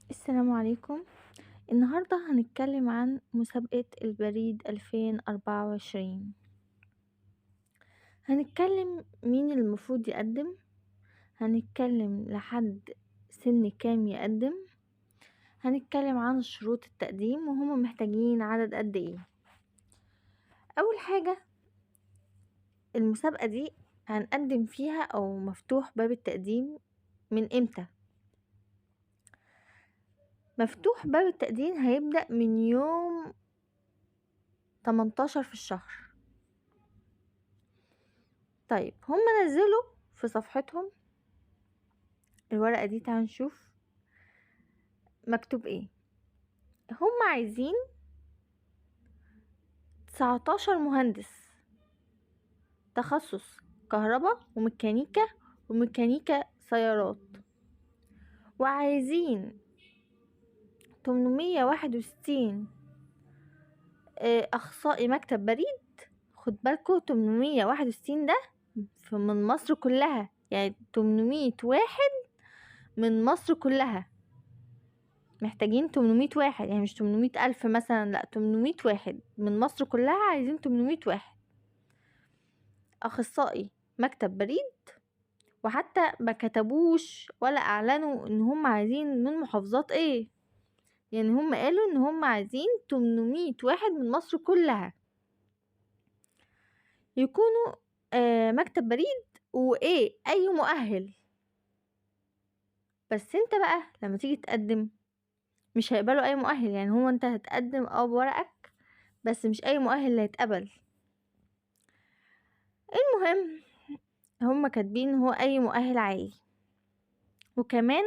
السلام عليكم. النهاردة هنتكلم عن مسابقة البريد 2024. هنتكلم مين المفروض يقدم، هنتكلم لحد سن كام يقدم، هنتكلم عن شروط التقديم وهما محتاجين عدد قد ايه. اول حاجة المسابقة دي هنقدم فيها او مفتوح باب التقديم من امتى؟ مفتوح باب التقديم هيبدأ من يوم 18 في الشهر. طيب هم نزلوا في صفحتهم الورقة دي، تعالوا نشوف مكتوب ايه. هم عايزين 19 مهندس تخصص كهرباء وميكانيكا وميكانيكا سيارات، وعايزين 861 اخصائي مكتب بريد. خد بالكوا 861 ده من مصر كلها، يعني 800 واحد من مصر كلها. محتاجين 800 واحد، يعني مش 800 ألف مثلا، لا 800 واحد من مصر كلها. عايزين 800 واحد أخصائي مكتب بريد. وحتى ما كتبوش ولا أعلنوا إن هم عايزين من محافظات إيه، يعني هم قالوا إن هم عايزين 800 واحد من مصر كلها يكونوا مكتب بريد وإيه أي مؤهل. بس انت بقى لما تيجي تقدم مش هيقبلوا اي مؤهل، يعني هو انت هتقدم بورقك بس مش اي مؤهل اللي هيتقبل. المهم هم كاتبين هو اي مؤهل عالي. وكمان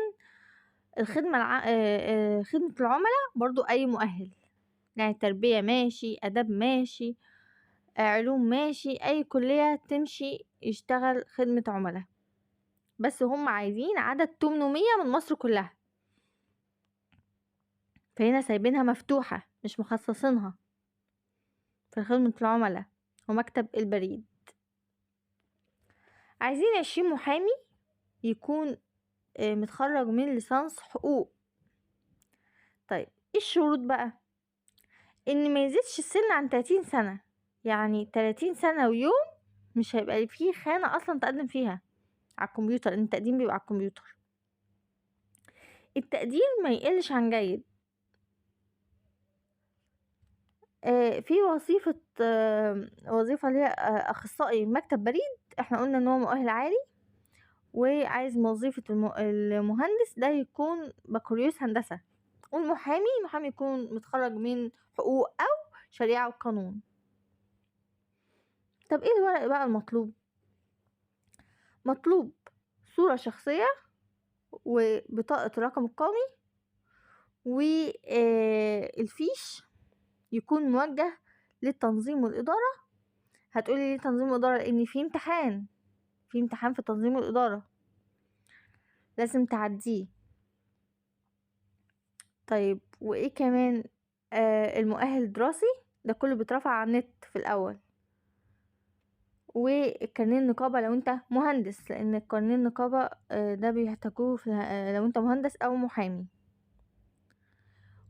الخدمة خدمة العملاء برضو اي مؤهل، يعني تربية ماشي، اداب ماشي، علوم ماشي، اي كلية تمشي يشتغل خدمة عملاء. بس هم عايزين عدد 800 من مصر كلها، فهنا سايبينها مفتوحة مش مخصصينها في خدمة العملاء ومكتب البريد. عايزين 20 محامي يكون متخرج من ليسانس حقوق. طيب ايه الشروط بقى؟ ان ما يزيدش السن عن 30 سنة، يعني 30 سنة ويوم مش هيبقى فيه خانة اصلا تقدم فيها على الكمبيوتر، لان التقديم بيبقى على الكمبيوتر. التقدير ما يقلش عن جيد. في وظيفة وظيفة اللي هي أخصائي مكتب بريد، احنا قلنا ان هو مؤهل عالي، وعايز وظيفة المهندس ده يكون بكالوريوس هندسة، والمحامي محامي يكون متخرج من حقوق أو شريعة وقانون. طب ايه الورق بقى المطلوب؟ مطلوب صورة شخصية وبطاقة الرقم القومي والفيش يكون موجه للتنظيم والإدارة. هتقولي ليه تنظيم وإدارة؟ لأن في امتحان، في امتحان في تنظيم والإدارة لازم تعديه. طيب وإيه كمان؟ المؤهل الدراسي ده كله بيترفع على النت في الأول، والكارنيه النقابة لو انت مهندس، لأن الكارنيه النقابة ده بيحتاجوه في لو انت مهندس أو محامي.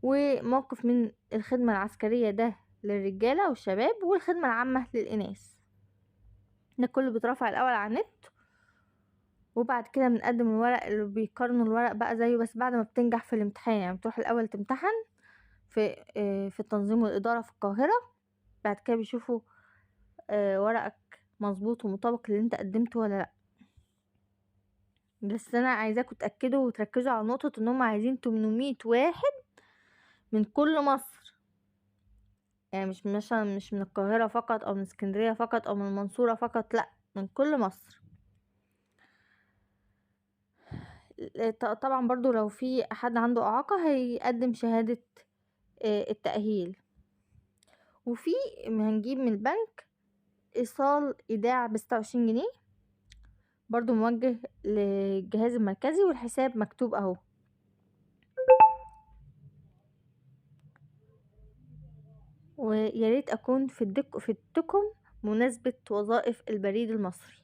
وموقف من الخدمة العسكرية ده للرجالة والشباب، والخدمة العامة للإناث. ده كله بيترفع الأول على النت، وبعد كده بنقدم الورق اللي بيقارنوا الورق بقى زيه، بس بعد ما بتنجح في الامتحان. يعني بتروح الأول تمتحن في التنظيم والإدارة في القاهرة، بعد كده بيشوفوا ورقك مظبوط ومطابق للي انت قدمته ولا لأ. بس انا عايزاكم تأكدوا وتركزوا على نقطة ان هم عايزين 800 واحد من كل مصر، يعني مش مثلا مش من القاهرة فقط او من اسكندرية فقط او من المنصورة فقط، لا من كل مصر. طبعا برضو لو في حد عنده اعاقة هيقدم شهادة التأهيل. وفي هنجيب من البنك ايصال ايداع ب26 جنيه برضو موجه للجهاز المركزي، والحساب مكتوب اهو. وياريت اكون في التكم مناسبة وظائف البريد المصري.